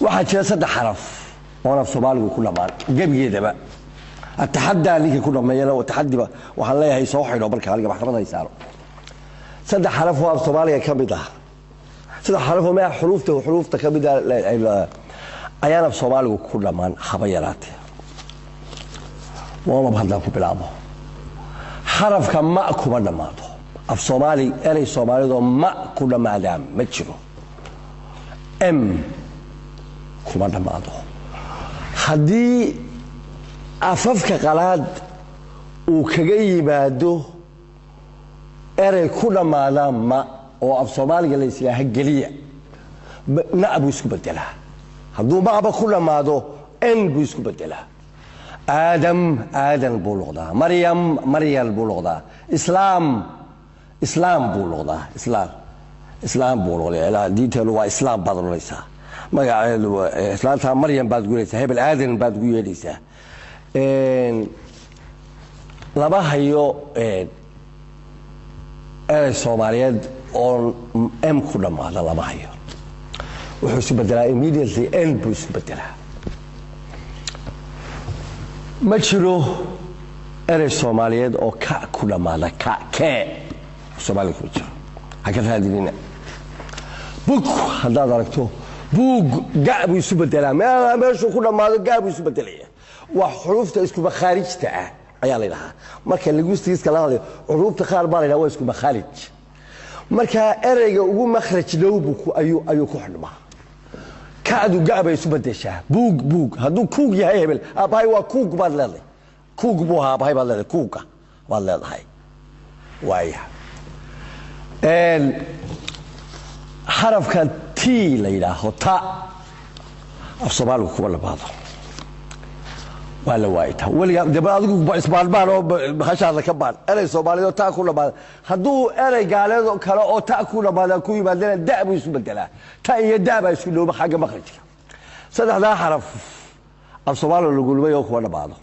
Waxaa jira saddex xaraf oon af Soomaaligu ku dhammaan gebigeedaba. Ataxaddaa ninka ku dhameeyana, taxadiba waxaan leeyahay soo xidho marka aniga maxkamad hay saaro. Saddex xaraf oo af Soomaaliga ka mid ah, saddex xaraf oo mea xuruufta ka mid ah ayaan af Soomaaligu ku dhammaan haba yaraatee. Waamab haddaan ku bilaabo, xarafka ma kuma dhammaado af Soomaali. Erey Soomaalidoo ma ku dhammaadaa ma jiro. M kuma dhammaado. Haddii afafka qalaad uu kaga yimaado erey ku dhammaada ma oo af Soomaaliga la islaaha geliya, na buu isku bedelaa. Hadduu maba ku dhammaado, n buu isku bedelaa. Aadam Aadan buu noqdaa, Maryam Maryal buu noqdaa, Islaam Islaam buu noqdaa, Islaam Islaam buu noqdaa. Diinteenu waa Islaam baad odhanaysaa, magaceedu islaantaa Maryam baad gulaysaa, hebel Aadan baad ugu yeedhaysaa. Lama hayo erey Soomaaliyeed oo m ku dhammaada, lama hayo. Wuxuu isu bedelaa immediately, n buu isu bedelaa. Ma jiro erey Soomaaliyeed oo ka ku dhammaada, ka kee Soomaaliga kuma jiro, ha ka raadinina. Bug haddaad aragto, buug ga buu isu bedelaa. Meel meeshuu ku dhammaado ga buu isu bedelaya. Waa xuruufta isku makhaarijta ah ayaa la yidhahaa. Marka linguisticska la hadlayo, xuruufta qaar baa la yidhaha waa isku makhaarij. Marka ereyga ugu makhraj dhow buu ayuu ku xidhmaa. Kacdu ga bay isu bedeshaa. Buug, buug. Hadduu kuug yahay hebel, aabbahay waa kuug baad leedahay, kuug buu ahaa aabbahay baad leedahay, kuuga baad leedahay. Waaya, xarafka t la yidhaaho, ta, af Soomaaligu kuma dhamaado, waa la waayay ta weligaa. Dee adigu isbaanbaan oo hashaada ka baan erey Soomaaliyeed oo ta ku dhamaada. Hadduu erey gaaleed kale oo ta ku dhamaada ku yimaadana, da buu isu bedelaa. Ta iyo da baa isku dhowba xagga makhrajka. Saddexdaa xaraf af Soomaaliga lagulmay oo kuma dhamaado.